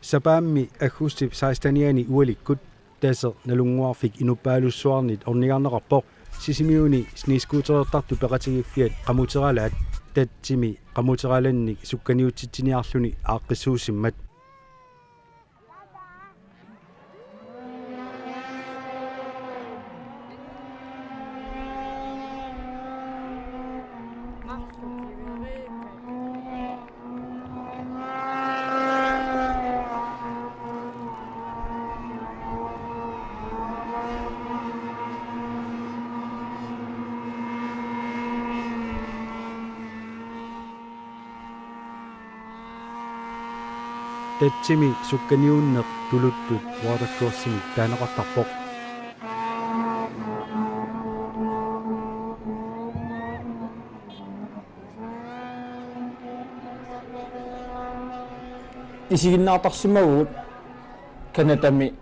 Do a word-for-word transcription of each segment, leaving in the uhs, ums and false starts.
Sapaammi aggustip sekstenianni ualikkut Taseq Nalunnguarfik inuppaalussuarnit ornigarneqarpoq, Sisimiuni snescooterertartut peqatigiiffiat Qamuteralaat Tatsimi qamuteralannik sukkaniutsitsiniarluni aaqqissuussimmat. Tatsimi sukkaniunneq tuluttut watercrossimik taaneqartarpoq. Isiginnaartarsimavugut Canadami,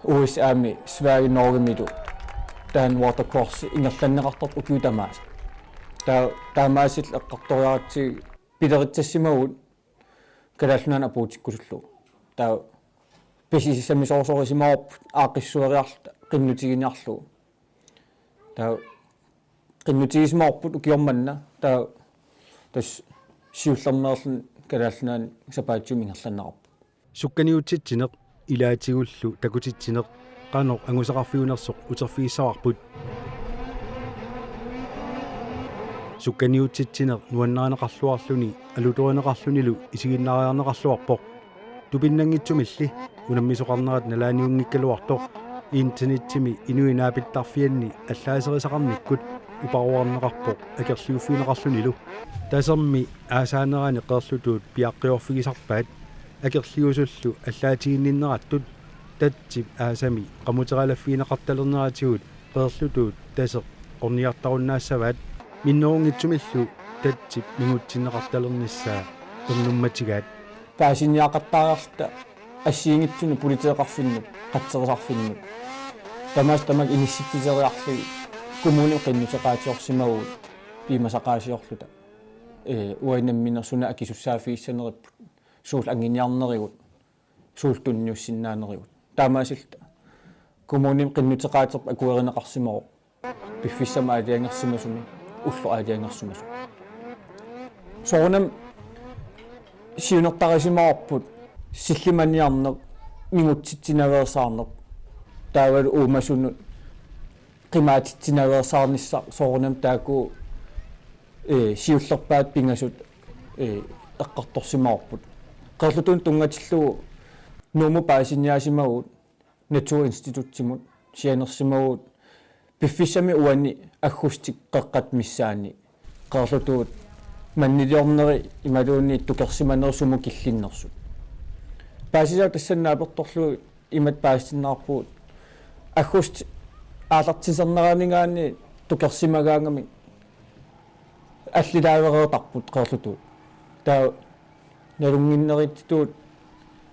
U S A-mi, Sverige, Norgemilu taanna watercross ingerlanneqartartoq ukiut tamaasa. Taa-, taamaasillu eqqartoriaratsigit pileritsassimavugut Kalaallit Nunaanni apuutikkusullugu. Taava pisisissamisoorsorisimavarput aaqqissueriarluta qinnutiginiarlugu. Taava qinnutigisimavarput ukioq manna, taava tassa siullermeerluni Kalaallit Nunaanni sapaatip-akunnerani ingerlanneqarpoq. Sukkaniutsitsineq ilaatigullu takutitsineq qanoq angusaqarfiunersoq uterfigissavarput. Sukkaniutsitsineq nuannarineqarluarluni alutorineqarlunilu isiginnaariarneqarluarpoq. Tupinnanngitsumilli unammisoqarnerat nalaaniunngikkaluartoq internetsimi inuit naapittarfianni allaaserisaqarnikkut uparuarneqarpoq akerliuffigineqarlunilu. Tasermi aasaanerani qeerlutuut piaqqiorfigisarpaat akerliusullu allaatiginninnerattut Tatsip aasami qamuteralaffigineqartalerneratigut qeerlutuut Taseq orniartarunnaassavaat. Minnerunngitsumillu Tatsip mingutsinneqartalernissaa ernummatigaat. Paasiniaqattaarluta assigiinngitsunut politeeqarfinnut, qatserisarfinnut. Tamaasa tamakku inissitsiseriarlugit kommunimi qinnuteqaatiorsimavugut piumasaqaasiorluta. Ee, uagut nammineq suna akisussaaffigissaneripput, suullu anguniarnerigut, suullu tunniussinnaanerigut. Taamaasilluta kommunimi qinnuteqaaterput akuerineqarsimavoq piffissami aalajangersimasumi, ulloq aalajangersimasumi. Soorunami siunertarisimavarput sillimaniarneq, mingutsitsinaveersaarneq, taavalu uumasunut qimaatitsinaveersaarnissaq, soorunami taakku, ee, siullerpaatut pingasut, ee, eqqartorsimavarput. Qeerlutuunut tunngatillugu Nuummut paasiniaasimavugut Naturinstituttimut, sianersimavugut piffissami uani aggustip qeqqata missaani qeerlutuut manniliorneri imaluunniit tukersimaneri sumut killinnersut. Paasisaagut tassani naapertorlugit imatut paasitinneqarpugut: aggustip aallartiserneraniigaanni tukersimagaangamik allilaavereertarput qeerlutuut. Taava nalunnginnerittutut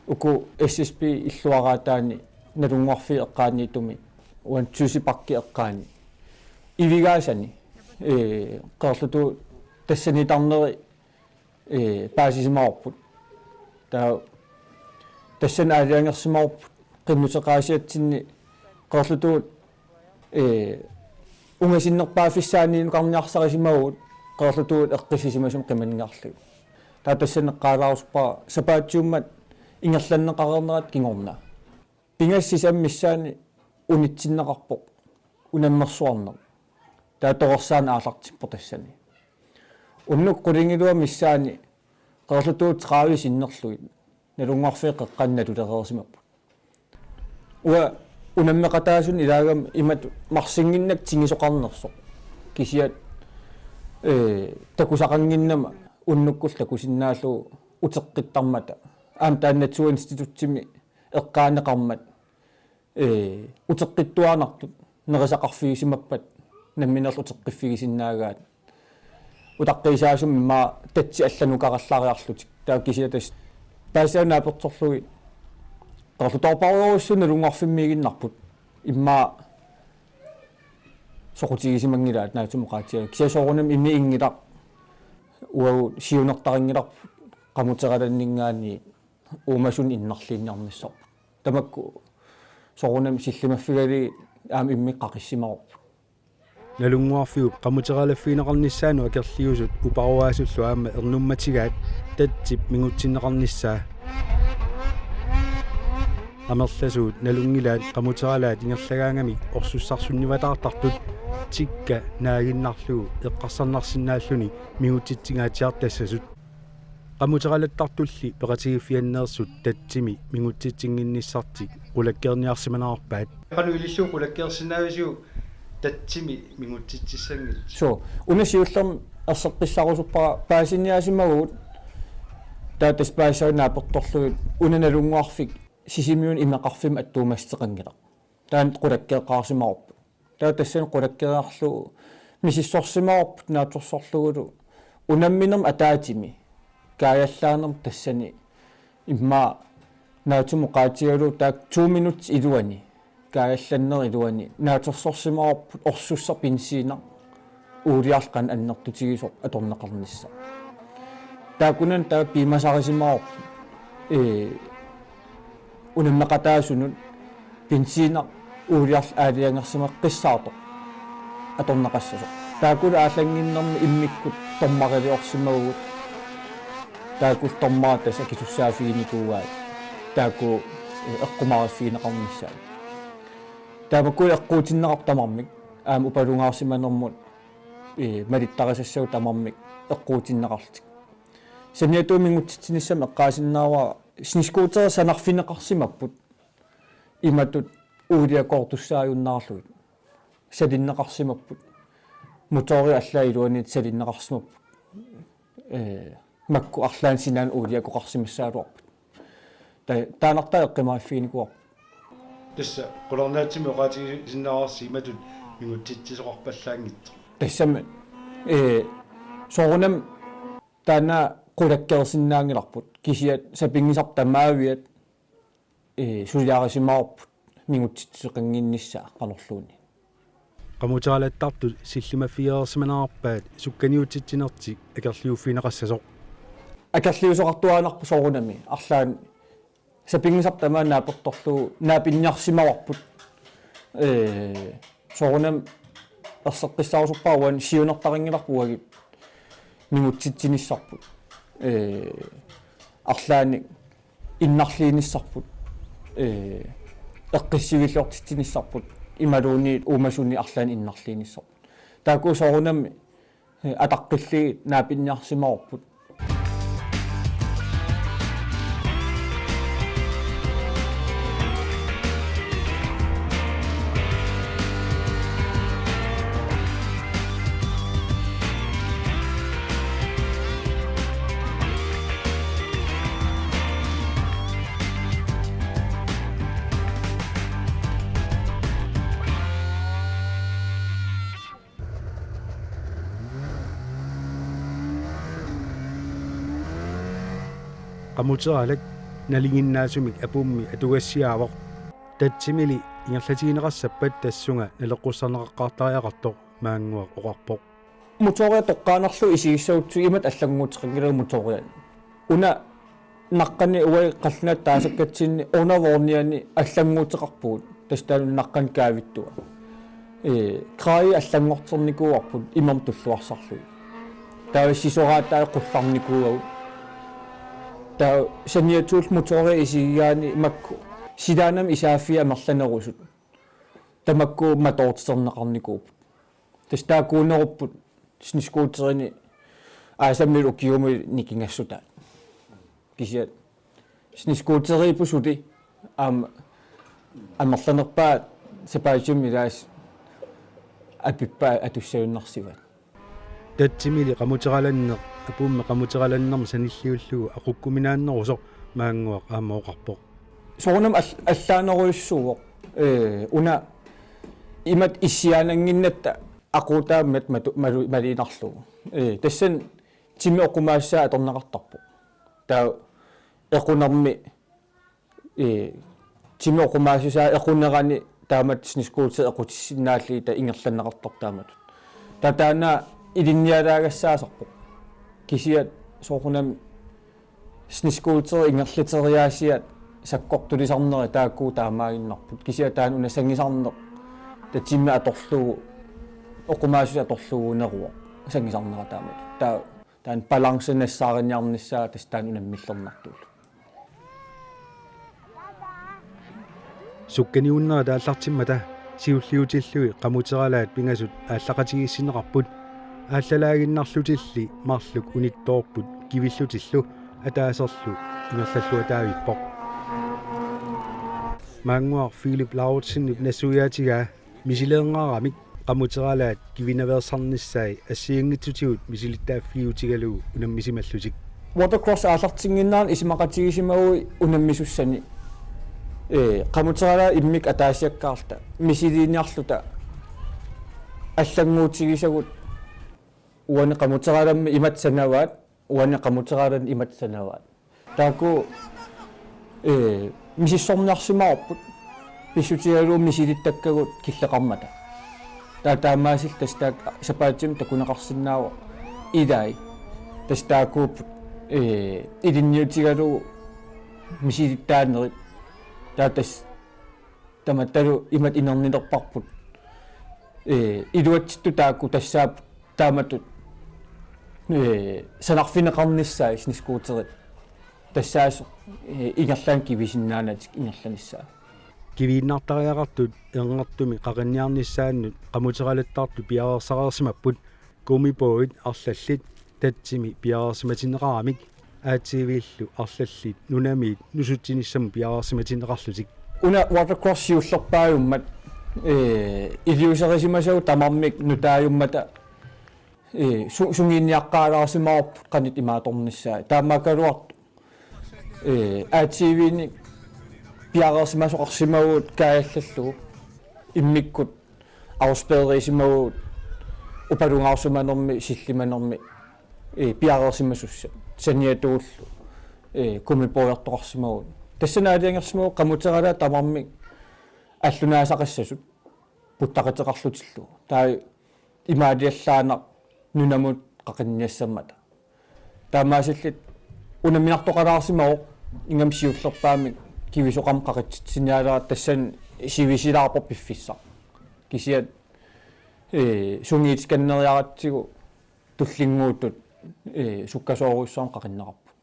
uku S S P illuaraataani Nalunnguarfiit eqqaaniittumi, uani Tysibak eqqaani, ivigaasani, ee, qeerlutuut tassaniitarneri, ee, paasisimavarput. Taava tassani aalajangersimavarput qinnuteqaasiatsinni qeerlutuut, ee, ungasinnerpaaffissaaniinnukarniarsarisimavugut qeerlutuut eqqissisimasumik qimanniarlugit. Taava tassani eqqaalaarusuppara sapaatiummat ingerlanneqareernerat kingorna. Pingasut sisamat missaanni unitsinneqarpoq unammersuarneq. Taava torersaaneq aallartippoq tassani. Unnuk qulingiluat missaanni qeerlutuut tredive sinnerlugit Nalunnguarfiit qeqqanut nalereersimapput. Uanga unammeqataasunut ilaagama imatut marsinnginnakku tingisoqarnersoq. Kisianni, ee, takusaqannginnama unnukkullu takusinnaallugu uteqqittarmata. Aamma taanna Naturinstituttimi eqqaaneqarmat, ee, uteqqittuaannartut nerisaqarfigisimappat nammineerluni uteqqiffigisinnaagaat. Utaqqiisaasumik immaqa tatsit allanut ukarallaariarlutik. Taava kisianni tassa paasisaagut naapertorlugit qeerlutoorpaarujussuit Nalunnguarfimmiiginnarput. Immaqa soqutigisimanngillat naatsumik oqaatigalugu. Kisianni soorunami inuunngilaq, uagut siunertarinngilarput qamuteralanninngaanniit. uumasuni innarliiniarnissarput. Tamakku soorunami sillimaffigalugit aamma immikkut qaqissimavarput. Nalunnguarfiup qamuteralaffigineqarnissaanut akerliusut uparuaasullu aamma ernummatigaat Tatsip mingutsinneqarnissaa. Amerlasuut nalunngilaat qamuteralaat ingerlagaangamik orsussarsunnivataartartut tikka naaginnarlugu eqqarsarnarsinnaalluni mingutsitsingaatsiartassasut. Qamuteralattartulli peqatigiiffianneersut Tatsimi mingutsitsinnginnissartik qulakkeerniarsimanerarpaat. Qanoq ilissi qulakkeersinnaavisiuk Tatsimi mingutsitsissanngillat? Suu, una siullermik erseqqissarusuppara paasiniaasimagatta, taava tassa paasissavat naapertorlugit una Nalunnguarfik Sisimiuni imeqarfimmi attuumassuteqanngilaq. Taanna qulakkeeqqaarsimavarput. Taava tassani qulakkeeriarlugu misissorsimavarput naatsorsorlugulu unamminermi ataatimi kaajallaanermi tassani immaqa naatsumik oqaatigalugu taakku to minutsit iluani, kaajallannerup iluani naatsorsorsimavarput orsussaq benzinaq uuliarlu qanoq annertutigisoq atorneqarnissaa. Taakkunani taava piumasarisimavarput, ee, unammeqataasunut benzinaq uuliarlu aalajangersimaqqissaartoq atorneqassasoq. Taakkulu aallannginnermi immikkut dommeriliorsimavugut. Taakku dommerit tassa akisussaaffiginikuuaat. Taakku, ee, eqqumaariffigineqarnissaat. Taamakkulu eqquutinneqartut tamarmik aamma upalungaarsimanermut, ee, malittarisassavut tamarmik eqquutinneqarlutik. Saniatigut mingutsitsinissamut eqqaasinnaavara snescooterit sanarfigineqarsimapput. Imatut uuliakoortussaajunnaarlugit. Salinneqarsimapput. Motorit allaat iluanni salinneqarsimapput. Ee, makku arlaannik sinaanut uuliakoqarsimassagaluarpat. Ta-, taannartaa eqqumaariffiginikuuarput. Tassa qularnaatsumik oqaatigisinnaavarsi imatut mingutsitsisoqarpallaanngitsoq. Tassami, ee, soorunami taanna qulakkeersinnaanngilarput. Kisianni sapinngisarput tamaaviat, ee, suliarisimavarput mingutsitsisoqannginnissaa qanorluunniit. Qamuteralattartut sillimaffigereersimanerarpaat sukkaniutitsinertik akerliuffigineqassasoq. Akerliusoqartuaannarpoq soorunami arlaannik sapinngisarput tamaat naapertorlugu naapinniarsimavarput. Ee, soorunami erseqqissaarusuppara uani siunertarinngilarput uagut mingutsitsinissarput. Ee, arlaannik innarliinissarput. Ee, eqqissiviilliortitsinissarput. Imaluunniit uumasuni arlaannik innarliinissarput. Taakku soorunami, ee, ataqqillugit naapinniarsimavarput. Qamuteralak nalinginnaasumik apuummi atugassiaavoq. Tatsimili ingerlatigineqassappat tassunga naleqqussarneqaqqaartariaqartoq Maannguaq oqarpoq. Motoria toqqaannarlugu isigissagutsigit imatut allannguuteqanngilagut motorianik. Una naqqani uagut qallunaatut taasakkatsinni ornavoorniani allannguuteqarpugut. Tassa taanna naqqani kaavittua. Ee, grej allanngorternikuuarput imermik tulluarsarlugit. Taava sisoraatai qullarnikuuagut. Taava saniatigut motoria isigigaanni makku silaannamik isaaffii amerlanerusut. Tamakku matoortiterneqarnikuupput. Tassa taakkuunerupput snescooterini aasammilu ukiumut nikingassutaat. Kisianni snescooteriupput suli aamma amerlanerpaat sapaatiummi ilaasa apippaat atussagunarsivaat. Tatsimili qamuteralanneq apuummi qamuteralannermik sanilliullugu aqukkuminaannerusoq Maannguaq aamma oqarpoq. Soorunami all-, allaanerujussuuvoq. Ee, una imatut issiaannannginnatta aquutaammat matu-, malu-, maluginarlugu. Ee, tassani timi oqumaasussaa atorneqartarpoq. Taava equnermi, ee, timi oqumaasusaa equnerani taamatut snescooter equtissinnaallugit taava ingerlanneqartarpoq taamatut. Taava taanna ilinnialaagassaasarpoq. Kisianni soorunami Snescooter ingerlateriaasiat sakkortulisarnerit taakku taamaaginnarput. Kisianni taanna una sangisarneq, tatimmi atorlugu, oqumaasusut atorlugu neruvoq sangisarnera taamatut. Taava taanna balance nassaariniarnissaa tassa taanna unammillernartuullugu. Sukkaniunnerit aallartimmata siulliutillugit qamuteralaat pingasut aallaqatigiissinneqarput, aallalaaginnarlutilli marluk unittoorput kivillutillu ataaserlu ingerlalluataavippoq. Maannguaq Philip Lauritsenip nassuiaatigaa misileernaaramik qamuteralaat kivinaveersarnissaat assigiinngitsutigut misilittaaffigiutigalugu unammisimallutik. Watercross aallartinnginnerani isumaqatigisimagami unammisussani, ee, qamuteralaat immikkut ataasiakkaarluta misiliiniarluta allannguutigisagut, uani qamuteralaammi imatut sanavaat, uani qamuteralaanni imatut sanavaat. Taakku, ee, misissorniarsimavarput pissutigalugu misilittakkagut killeqarmata. Taava taamaasillutik tassa taakku sapaatip-akunneri takuneqarsinnaavoq ilai. Tassa taakkuupput, ee, ilinniutigalugu misilittaanerit. Taava tassa tamattalu imatut inernilerparput. Ee, iluatsittut taakku tassaapput taamatut, ee, sanarfineqarnissaat snescooterit. Tassaasoq, ee, ingerlaannaq kivisinnaanatik ingerlanissaa. Kiviinnartariaqartut ernertumik qaqinniarnissaannut qamuteralaattartut piareersareersimapput, gummibådit arlallit tatsimi piareersimatinneqaramik, A T V-llu arlallit nunamiit nusutsinissamut piareersimatinneqarlutik. Una watercross siullerpaajummat, ee, iliuuserisimasagut tamarmik nutaajummata, ee, su-, sungiinniaqqaalaarsimavarput qanoq imaatornissaa. Taamaakkaluartoq, ee, A T V-nik piareersimasoqarsimavugut kaajallallugu, immikkut afspærerisimavugut upalungaarsimanermi, sillimanermi, ee, piareersimasussat, saniatullu, ee, gummibådiartoqarsimavugut. Tassani aalajangersimavugut qamuteralaat tamarmik allunaasaqassasut puttaqateqarlutillu. Taava imaaliallaannaq nunamut qaqinniassammata. Taamaasillutik unamminartoqalaarsimavoq, ingammik siullerpaamik kivisoqarmat qaqitsitsinialerlugu tassani sivisuulaarpoq piffissaq. Kisianni, ee, sungiutikanneriaratsigu tullinnguuttut, ee, sukkasoorujussuarmik qaqinneqarput.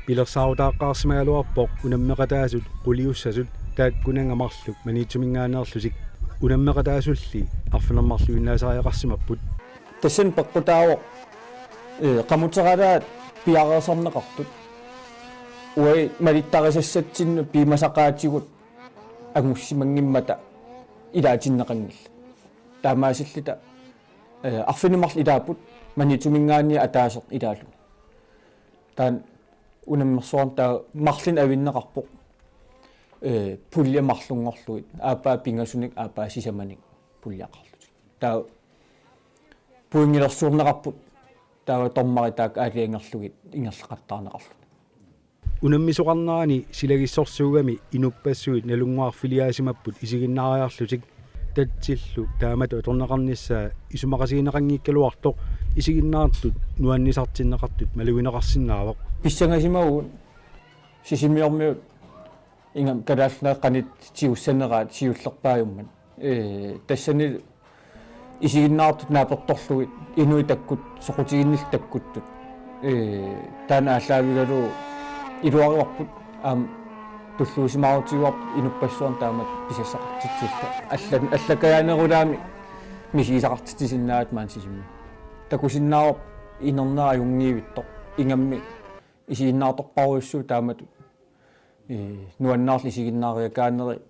Pilersaarutaaqqaarsimagaluarpoq unammeqataasut quliussasut taakkunannga marluk Maniitsuminngaanneerlutik. Unammeqataasulli arfineq-marluinnaasariaqarsimapput. Tassani peqqutaavoq, ee, qamuteralaat piareersarneqartut uagut malittarisassatsinnik piumasaqaatigut angussimanngimmata ilaatinneqanngillat. Taamaasilluta, ee, arfineq-marluk ilaapput Maniitsuminngaanniit ataaseq ilaallugu. Taanna unammersuarneq taava marlunnik avinneqarpoq, ee, pulje marlunngorlugit, aappaa pingasunik, aappaa sisamanik puljeqarlutik. Taava pointilersuunneqarput, taava dommerit taakku aalajangerlugit ingerlaqattaarneqarlutik. Unammisoqarnerani silagissorsuugami inuppassuit nalunnguarfiliaasimapput isiginnaariarlutik, tatsillu taamatut atorneqarnissaa isumaqatigineqanngikkaluartoq isiginnaartut nuannisartinneqartut malugineqarsinnaavoq. Pissangasimavugut Sisimiormiut ingammik Kalaallit Nunaat qanoq tigussaneraat siullerpaajummat. Ee, tassani isiginnaartut naapertorlugit inuit takkut, soqutiginnillu takkuttut. Ee, taanna aallaavigalugu iluarivarput, aamma tulluusimaarutigaarput inuppassuarnut taamatut pisassaqartitsilluta. Alla-, allakajaanerulaamik misigisaqartitsisinnaavatit maani Sisimiut. Takusinnaavarput inernera ajunngiivittoq. Ingammik isiginnaartorparujussuuvoq taamatut, ee, nuannaarlugu isiginnaariakaaneri.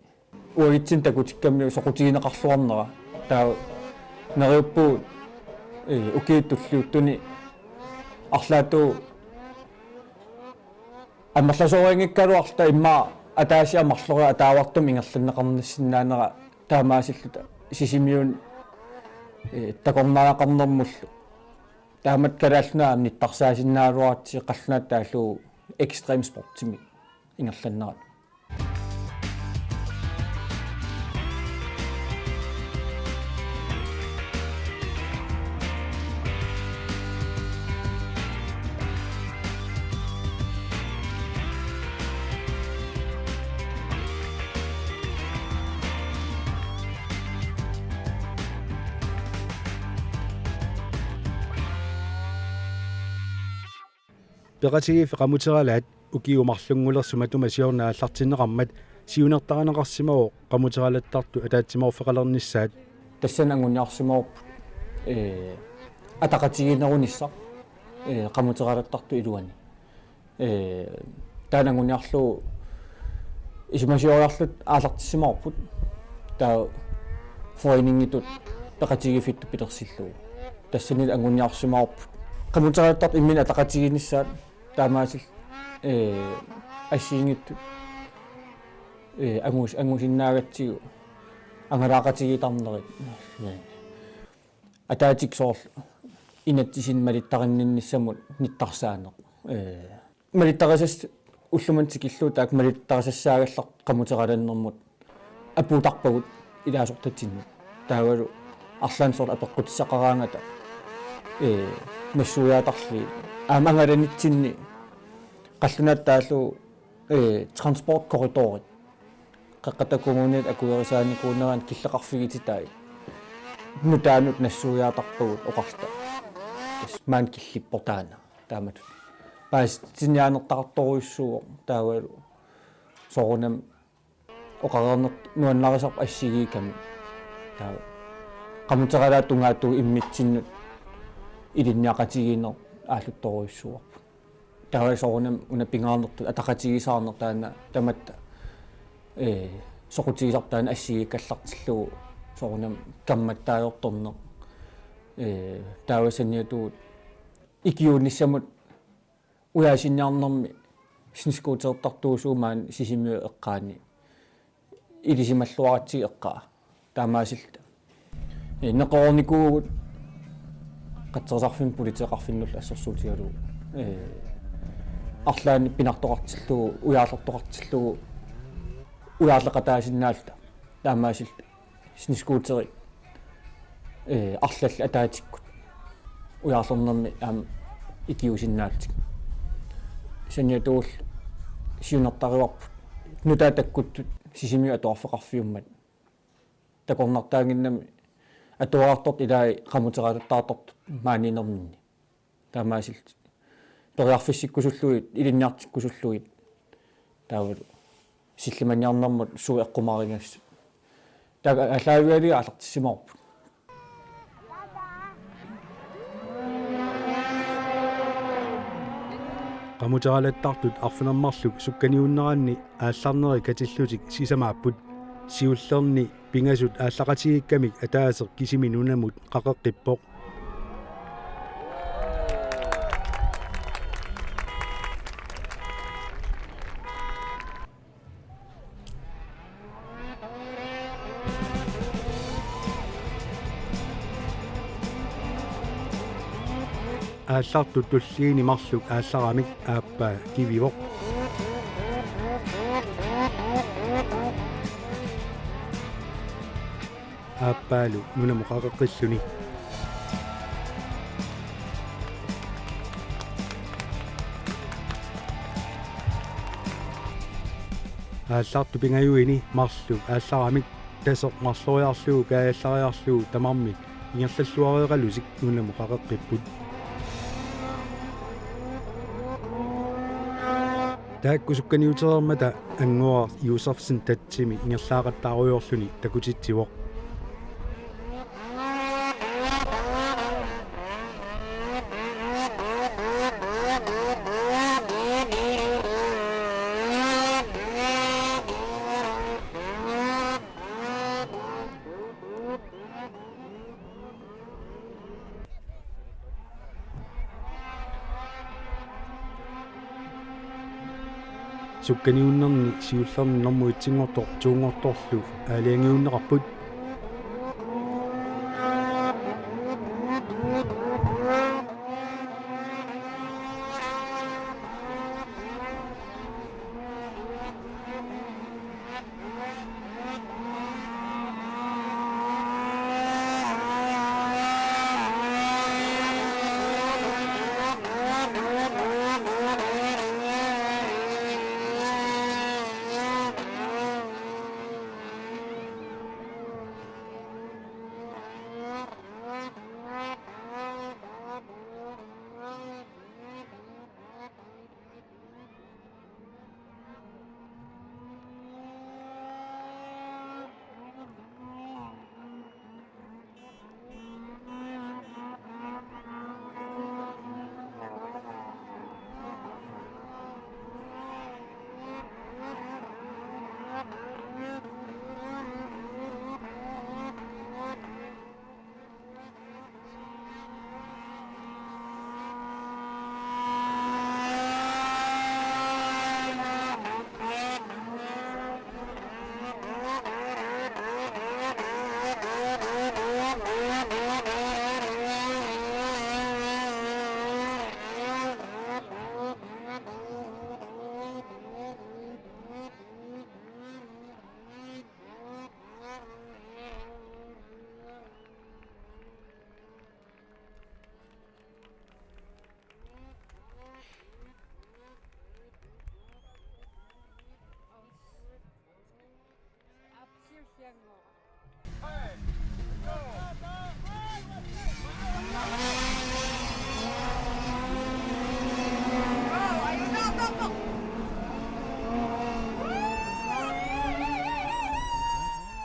Uagutsinnut takutikkamiuk soqutigineqarluarnera. Taava neriuppugut, ee, ukiut tulliuttuni arlaatigut amerlasoorianngikkaluarluta immaqa ataasiarluni marloriarluni ataavartumik ingerlanneqarnissinnaanera taamaasilluta Sisimiuni, ee, takornariaqarnermullu. Taamatut Kalaallit Nunaat aamma nittarsaasinnaagaluaratsigit qallunaatut taallugu ekstremsportimik ingerlannerat. Peqatigiiffik Qamuteralaat ukiut marlunngulersut matuma siorna aallartinneqarmat siunertarineqarsimavoq qamuteralaattartut ataatsimoorfeqalernissaat. Tassani anguniarsimavarput, ee, ataqatigiinnerunissaq, ee, qamuteralaattartut iluani. Ee, taanna anguniarlugu isumasioriarluta aallartissimavarput. Taava foreningitut peqatigiiffittut pilersillugu. Tassani anguniarsimavarput qamuteralaattartut imminnut ataqatigiinnissaat taamaasillutik, ee, assigiinngitsut, ee, angus-, angusinnaagatsigu angalaaqatigiittarnerit. Ataatsikkut soorlu inatsisinik malittarinninnissamut nittarsaaneq. Ee, malittarisassat ullumimut tikillugu taakku malittarisassaagallartut qamuteralaannermut apuuttarpagut ilaasortatsinnut. Taavalu arlaannik soorlu apeqqutissaqaraangata, ee, nassuiaatarlugit. Aamma angalanitsinni qallunaatut taallugu, ee, transportkorridorit. Qeqqata Kommuniata akuerisaanikuunerani killeqarfigititai nutaanut nassuiaatarpagut oqarluta. Tassa maani killippoq taanna. Taamatut paasitsiniaanertaqartorujussuuvoq taavalu soorunami oqareerneq nuannarisarpoq assigiikkami. Taava qamuteralaat tungaatigut immitsinnut ilinniaqatigiinneq aalluttorujussuuarput. Taava soorunami una pingaarnertut ataqatigiissaarneq taanna tamatta, ee, soqutigisarput taanna assigiikkallartillugu soorunami kammattaajortorneq, ee, taava saniatigut ikiuunissamut ujaasinniarnermi snescootertartuusugut maani Sisimiut eqqaani ilisimalluaratsigit eqqaa. Taamaasilluta, ee, neqeroornikuuvugut qatserisarfimmut politeeqarfinnullu assersuutigalugu. Ee, arlaannik pinartoqartillugu, ujaarlertoqartillugu, ujaarleqataasinnaalluta. Taamaasilluta snescooteri, ee, arlallit ataatsikkut ujaarlernermi aamma ikiuusinnaallutik. Saniatigut siunertarivarput nutaat takkuttut Sisimiut atuarfeqarfiummat. Takornartaannginnami atuartartut ilaat qamuteralaattartut maaniinnerminni. Taamaasillutik periarfissikkusullugit, ilinniartikkusullugit. Taavalu sillimaniarnermut suut eqqumaarigassat. Taakku aallaavigalugit aallartissimavarput. Qamuteralaattartut arfineq-marluk sukkaniunneranni aallarnerit katillutik sisamaapput. Siullerni pingasut aallaqatigiikkamik ataaseq kisimi nunamut qaqeqqippoq. Aallartut tulliini marluk aallaramik aappaa kivivoq. Aappaalu nunamut qaqeqqilluni. Aallartut pingajuini marluk aallaramik taseq marloriarlugu kaajallariarlugu tamarmik ingerlalluareeralutik nunamut qaqeqqipput. Taakku sukkaniutereermata Annguaq Josefsen tatsimi ingerlaaqattaarujoorluni takutitsivoq. Sukkaniunnerni siullerni normu etsinngortoq toonngortorlu aalajangiunneqarput.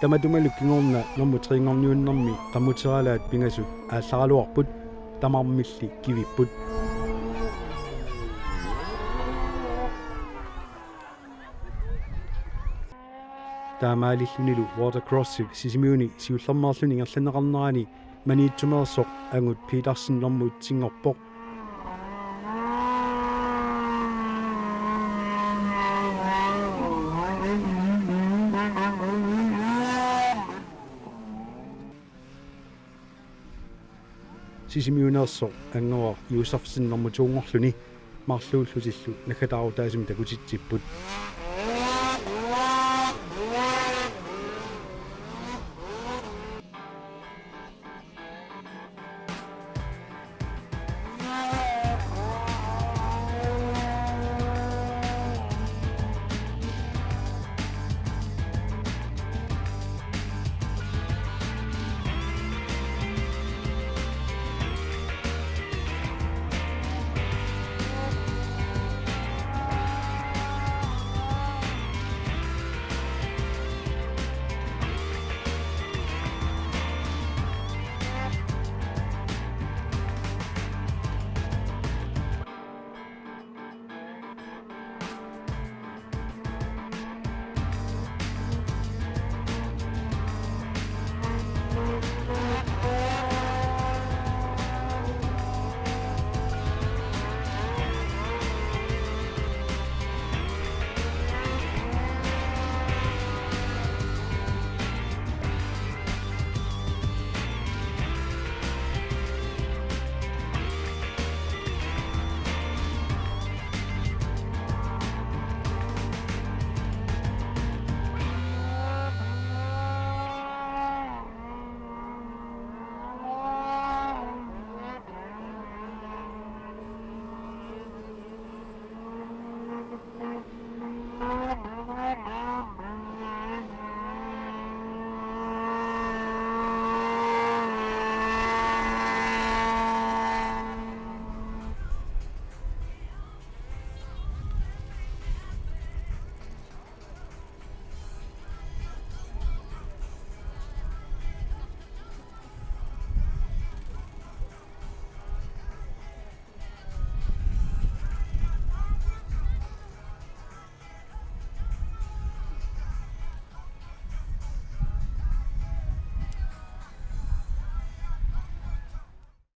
Tamatumalu kingorna normu tre-nngorniunnermi qamuteraalaat pingasut aallaraluarput, tamarmilli kivipput. Taamaalillunilu Watercrossip Sisimiuni siullermeerluni ingerlanneqarnerani Maniitsumeersoq Angut Petersen normu etsinngorpoq. Sisimiuneersoq Anguaq Josefsen normu to-nngorluni marluullutillu naggataarutaasumik takutitsipput.